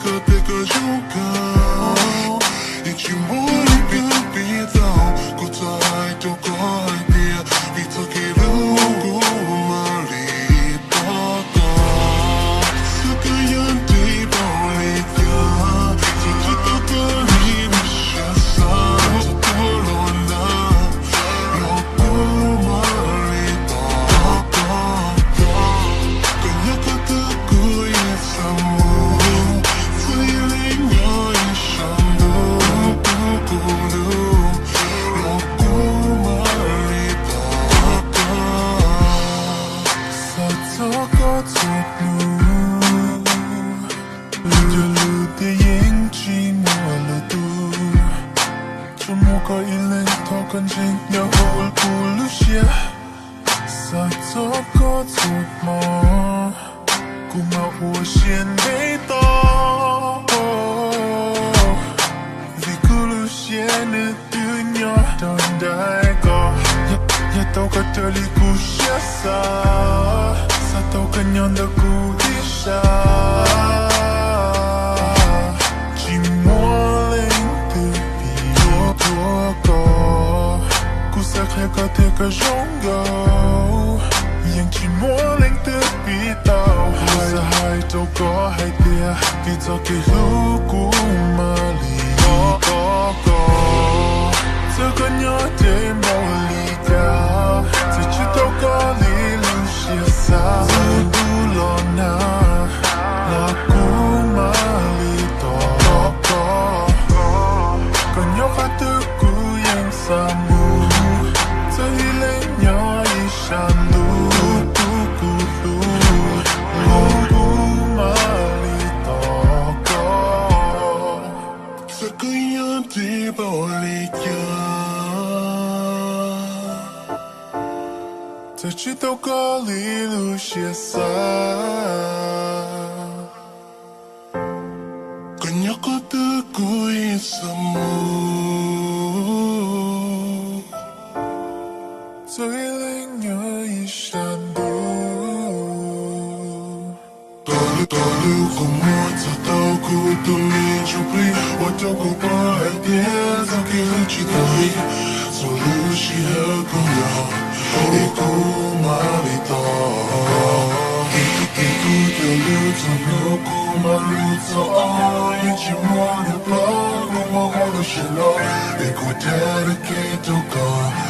Koj tias koj zoo kawg, yeej tsis muaj leej twg piv tau. Kuv txawm hais rau koj hais tias vim txoj kev hlub kuv mam li tos koj. Xav koj yuav ntev npaum li cas, txawm tsis tau koj li lub siab xav, txog tuag los nag los kuv mam li tos koj. Koj nyob qhov twg kuv yeej xav mus, txawm ib leeg nyob ib sab ntuj, kuv lub los kuv mam li tos koj. Xav txog koj txhua hnub, cov lus tias yeej tsis muaj lwm tus, tsuas muaj koj ib leeg thov koj ntseeg nyob hauv kuv lub siab. Xav txog koj txhua hmo, kuv mam ua siab ntev tos, vim kuv lub siab nws twb nyob rau nraim koj. Yog, yog tau koj raws li kuv siab xav, xav tau koj nyob ntawm kuv ib sab, tsis muaj leej twg piv txog koj. Kuv xav qhia koj tias koj zoo nkaus, yeej tsis muaj leej twg piv tau. Kuv xav hais rau koj hais tias vim txoj kev hlub kuv mam li tos koj. Txawm koj nyob ntev npaum li cas, txawm tsis tau koj li lub siab xav, txawm ntuj los nag los kuv mam li tos koj. Koj nyob qhov twg kuv yeej xav mus, txawm ib leeg nyob ib sab ntuj, tus kuv hlub los kuv mam li tos koj. Txawm koj yuav ntev npaum li cas, txawm tsis tau koj li lub siab xav, koj nyob qhov twg kuv yeej xav mus, txawm ib leeg nyob ib sab ntuj. Koj lub, koj lub qhov muag txog tau kuv tus me ntsuj plig, ua rau kuv paub hais tias txoj kev hlub tsis tau li, txhua lub sij hawm kuv nyob, es kuv mam li tos. Vim kuv, vim kuv cov lus txog hnub kuv mam lus txog, yeej tsis muaj lwm paub, kuv muaj ua lub siab no, es kuv dag lub kev rau koj.